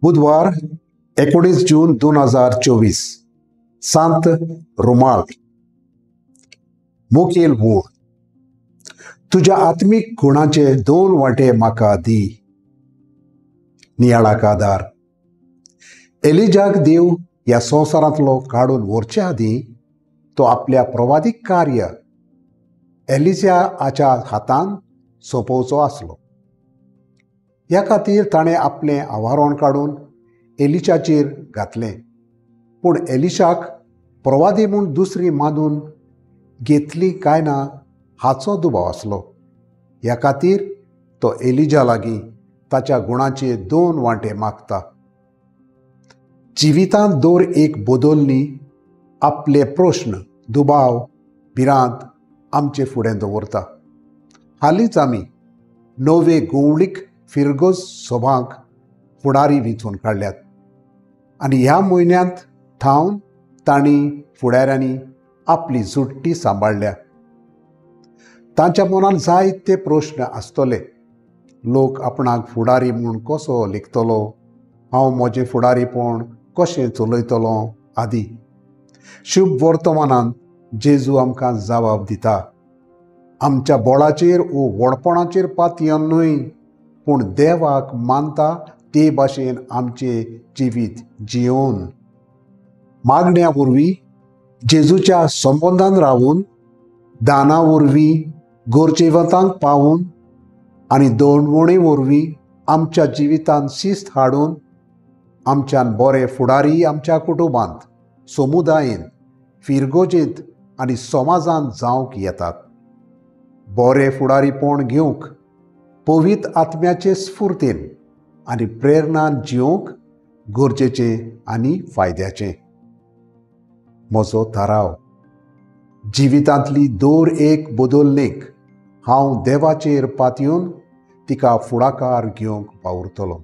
बुधवार 19 जून 2024, सांत रुमाल। मुखेल वोळ, तुज्या आत्मीक गुणाचे दोन वांटे म्हाका दी। नियाळाक आदार। एलिजाक देव ह्या संवसारांतलो काडून व्हरचे आदीं तो आपल्या प्रवादीक कार्य एलिजाच्या हातान सोंपोवचो आसलो। ह्या खातीर ताणें आपलें आवारण काडून एलिशाचेर घातलें। पूण एलिशाक प्रवादी म्हूण दुसरी मानून घेतली काय ना हाचो दुबाव आसलो। ह्या खातीर तो एलिजा लागीं ताच्या गुणाचे दोन वांटे मागता। जिवितांत दर एक बदलणी आपले प्रश्न, दुबाव, भिरांत आमचे फुडें दवरता। हालींच आमी नवे गोवळीक फिरगोज सभांक फुडारी वेंचून काडल्यात आनी ह्या म्हयन्यांत थावन तांणी फुडाऱ्यांनी आपली जुट्टी सांबाळ्ळ्या। तांच्या मनान जायते प्रश्न आसतले। लोक आपणाक फुडारी म्हूण कसो लेखतलो, हांव म्हजें फुडारीपण कशें चलयतलो आदी। शुभ वर्तमानान जेजू आमकां जबाब दिता, आमच्या बोळाचेर वो व्हडपणाचेर पातयेवन न्हय, पूण देवाक मानता ते भाशेन आमचें जिवीत जियोवन। मागण्या वरवीं जेजूच्या संबंदान रावून, दाना वरवीं गरजेवंतांक पावून आनी दळवणी वरवीं आमच्या जिवितांत शिस्त हाडून आमच्यान बरे फुडारी आमच्या कुटुंबांत, समुदायेंत, फिरगोजेंत आनी समाजांत जावंक येतात। बरे फुडारीपण घेवंक पवित्र आत्म्याचे स्फूर्तीन आनी प्रेरणान जिवंक गरजेचें आनी फायद्याचें। म्हजो थाराव, जिवितांतली दर एक बदलणेक हांव देवाचेर पातयेवन तिका फुडाकार घेवंक वावुरतलो।